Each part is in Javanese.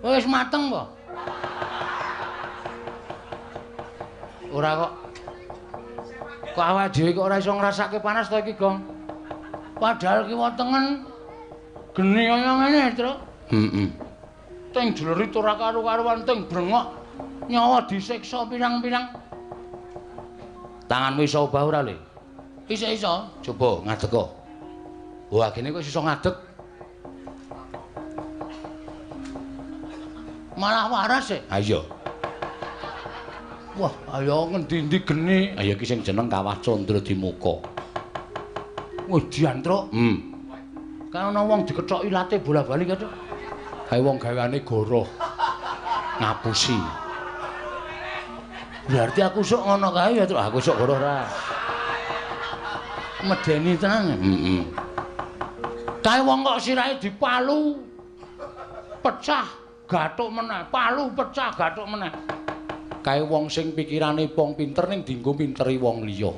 Wis mateng po? Ora kok. Kok awake dhewe kok ora iso ngrasake panas to iki, Gong? Padahal kiwa tengen geni kaya ngene, Truk. Heeh. Teng jlerit ora karu-karuan, teng brengok nyawa disiksa pirang-pirang. Tanganmu iso obah ora, Le? Iso-iso. Coba ngadeg kok. Wah, gene kok iso ngadeg. Malah waras e. Ha iya. Wah, ayo ngendi-endi geni. Ayo iki sing jeneng Kawah Candra Dimuka. Wah, diantruk. Kae ana wong dikethok ilate bola-bali kae, Truk. Kae wong gaweane goroh. Ngapusi. Berarti aku sok ngono kae ya, Truk. Aku sok goroh ora. Medeni tenan. Heeh. Kae wong kok sirahe dipalu pecah, gathuk meneh. Palu pecah, gathuk meneh. Kae wong sing pikirane wong pinter ning dienggo minteri wong liya.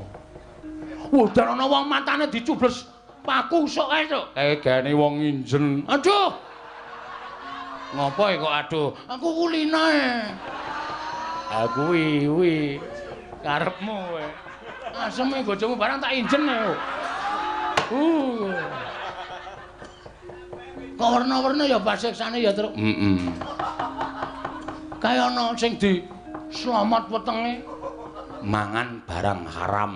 Wah, ana wong matane dicubles paku sok kae, Truk. Kae gaene wong nginjen. Aduh. Ngopo kok aduh? Aku kulina e. Ha kuwi kuwi karepmu kowe. Aseme bojomu barang tak injen e. Kok werna-werna ya pasiksane ya, Truk. Heeh. Kae ana sing di slamet wetenge mangan barang haram.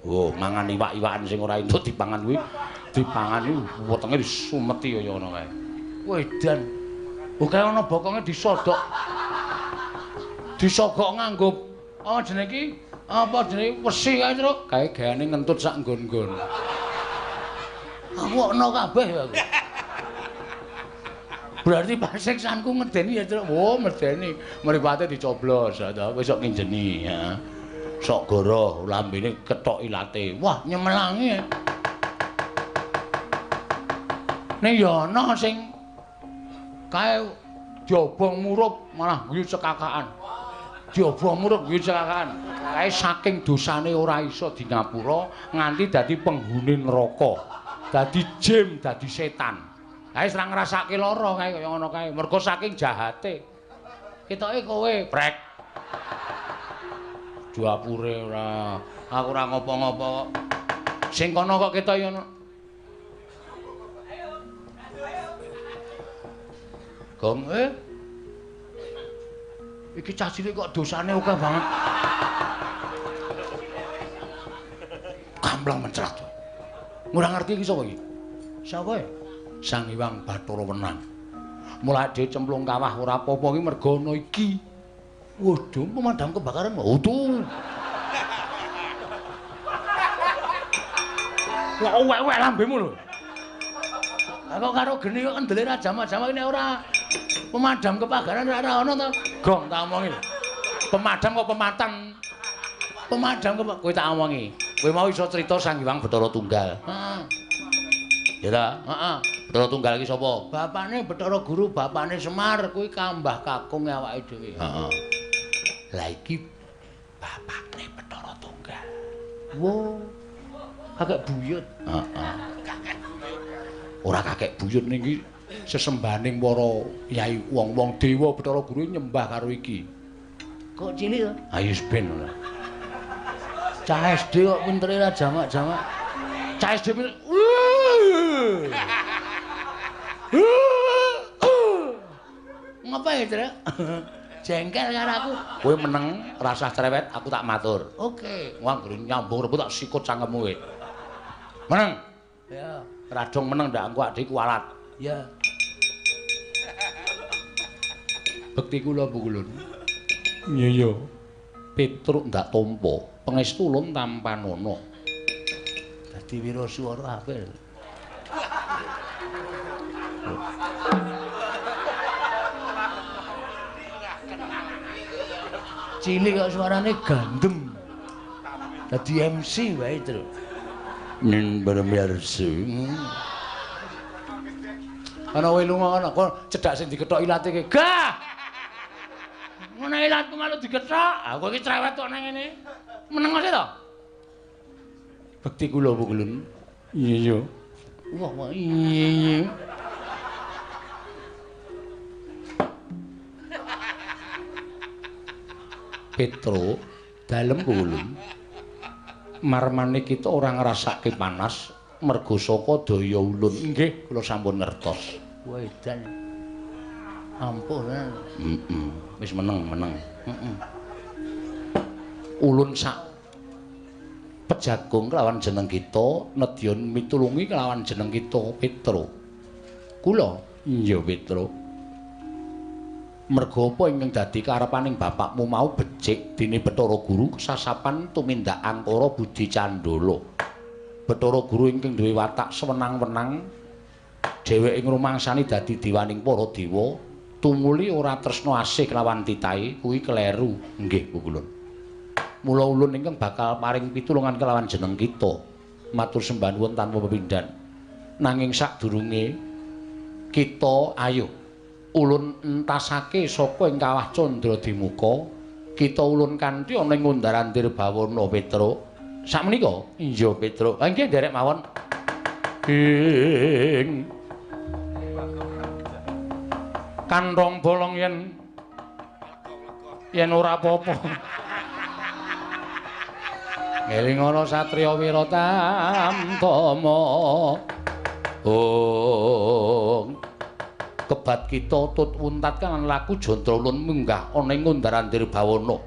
Oh, mangan iwak-iwakan sing ora entuk dipangan kuwi, dipangan iki wetenge disumeti kaya ngono kae. Wedan. Oh, kae ana bokonge disodok. Disogok nganggo apa jenenge iki? Apa jenenge wesi kae, Truk? Kae gaene ngentut sak nggon-nggon. Aku ana kabeh ya aku. Berarti pasiksanku ngedeni ya, Truk. Oh, medeni. Mripate dicoblos, ta. Wis sok nginjeni, ya. Sok goroh lambene kethok ilate. Wah, nyemelangi. Ning ya ana sing kae diobong murup malah guyu cekakaan. Diobong murup guyu cekakaan. Kae saking dosane ora iso di ngapura nganti dadi penghuni neraka. Dadi jim, dadi setan. Kae ora ngrasake lara kae kaya ngono kae. Mergo saking jahate. Ketoke kowe prek. Duapure ora. Aku ora ngopo-ngopo kok. Sing kono kok ketoke ngono. Gong Iki cah cilik kok dosane akeh banget. Gamblang mencrat. Ora ngerti iki sapa iki? Sapa e? Sang Hyang Bathara Wenang. Mulai dhewe cemplung kawah ora apa-apa iki mergo ana iki. Waduh, pemadam kebakaran. Waduh. Lah wek-wek lambemu lho. Lah kok karo geni kok kendele ra jamak-jamak nek ora pemadam kebakaran ora ana to. Gong tak omongi. Pemadam kok pematang. Pemadam kok kowe tak omongi. Kowe mau iso crita Sang Hyang Bathara Tunggal. Heeh. Ya ta? Heeh. Bathara Tunggal iki sapa? Bapane Bathara Guru, bapane Semar, kuwi kambah kakung awake dhewe. Heeh. Lah iki bapakne Bathara Tunggal. Wo. Kakek buyut. Heeh. Ora kakek buyut ning iki sesembahaning para yai wong-wong dewa Bathara Guru nyembah karo iki. Kok cilik to? Ayo ben ora. Cah SD kok pintere ra jamak-jamak. Cah SD pinter. Ngapa ya, Truk? Jengkel karo aku. Kowe meneng, rasah cerewet, aku tak matur. Oke. Wah, anggere nyambung rebut tak sikut cangkemmu kowe. Meneng. Ya. Radong meneng ndak engko adike kualat. Ya. Bekti kula Bu Kulun. Iya iya. Petruk ndak tampa, pangestu ulun tampanana. Dadi wiraswara apik. Cilik kok suarane gandem. Dadi MC wae, Truk. Ning pemirsa. Ana kowe lunga ana kok cedhak sing dikethok ilate iki. Gah. Ngono ilatku malu dikethok. Aku iki cerewet kok nang ngene. Meneng ae to. Bekti kula Bu Kulun. Iya iya. Wah, wah iya iya. Petro, dalem ulun. Marmane kita ora ngrasake panas mergo saka daya ulun. Nggih, kula sampun ngertos. Wah, edan. Ampuh tenan. Heeh. Wis meneng-meneng. Heeh. Ulun sak pejagung kelawan jeneng kita, nedya mitulungi kelawan jeneng kita Petro. Kula? Iya, Petro. Merga apa ingkang dadi karepaning bapakmu mau becik dene Bathara Guru sasapan tumindak angkara budi candala. Bathara Guru ingkang duwe watak sewenang-wenang dheweke ngrumangsani dadi dewaning para dewa, tumuli ora tresna asih kelawan titahe kuwi kleru. Nggih, Pukulun. Mula ulun ingkang bakal paring pitulungan kelawan jeneng kita. Matur sembah nuwun tanpa pepindhan. Nanging sadurunge kita ayo ulun entasake saka ing kawah Candra Dimuka, kita ulun kanthi ana ing Undar-andir Bawana Petro. Sakmenika? Iya, Petro. Ha nggih nderek mawon. Ing kantong bolong yen ora apa-apa. Ngeling ana satriya wira tamtama. Oh. Kebat kita tut untat kan laku jantra ulun munggah ana ing Undar-andir Bawana.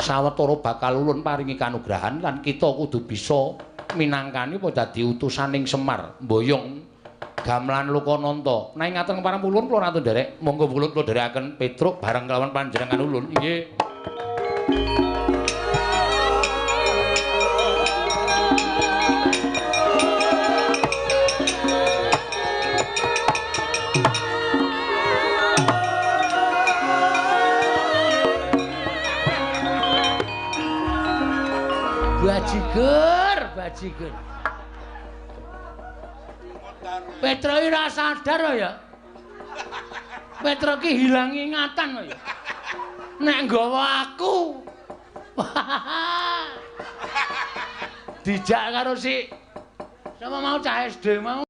Sawetara bakal ulun paringi kanugrahan lan kita kudu bisa minangkani apa dadi utusaning Semar mboyong gamelan Lokananta. Nanging ngaten kepareng ulun kula ratu nderek, monggo ulun kula nderekaken Petruk bareng kelawan panjenengan ulun. Nggih. Bajigur, bajigur. Petro iki ora sadar ya. Petro ki hilang ingatan ya. Nek nggawa aku. Dijak karo si sama mau cah SD mau.